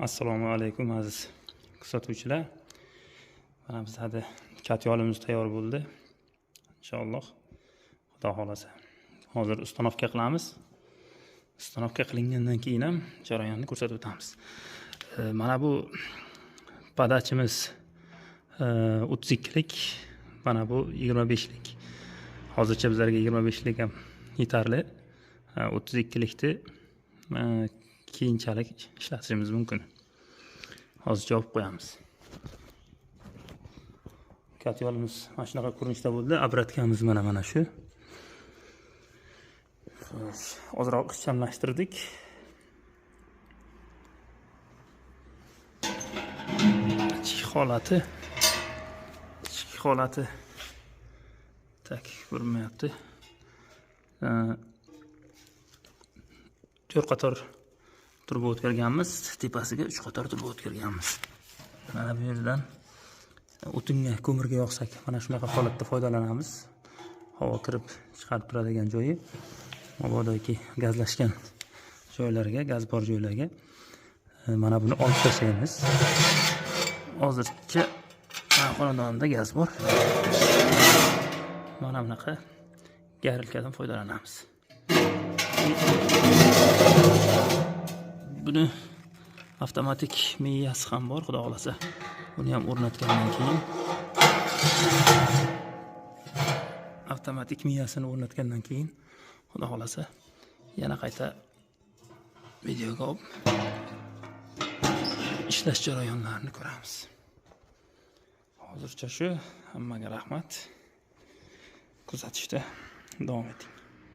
Assalomu alaykum, aziz kuzatuvchilar. Mana bizada kotyolimiz tayyor bo'ldi. Inshaalloh, Xudo xohlasa. Hozir установка qilamiz. Установка qilingandan keyin ham jarayonni ko'rsatib o'tamiz. Mana bu подача miz 32lik, mana bu 25lik. Hozircha bizlarga 25lik ham yetarli. 32likni keyinchalik ishlatishimiz mumkin. Hozircha olib qo'yamiz. Kotyolimiz mana shunaqa ko'rinishda bo'ldi. Обратка miz mana shu. Xo'sh, ozroq ixchamlashtirdik. Ichki holati так ko'rinmayapti. 4 qator turba o'tkazganmiz, tepasiga 3 qator turba o'tkazganmiz. Mana bu yerdan o'tinga, ko'mirga yoqsak, mana shunaqa holatda foydalanamiz. Havo kirib chiqarib turadigan joyi. Mabodoki gazlashgan joylarga, gaz bor joylarga mana buni olib tashlaymiz. Hozircha xonadonda gaz bor. Mana bunaqa горелка dan foydalanamiz. Buni avtomatik miyasi ham bor, Xudo xohlasa. Buni ham o'rnatgandan keyin, avtomatik miyasini o'rnatgandan keyin, Xudo xohlasa, yana qayta videoga olib ishlash jarayonlarini ko'ramiz. Hozircha shu. Hammaga rahmat. Kuzatishda davom eting.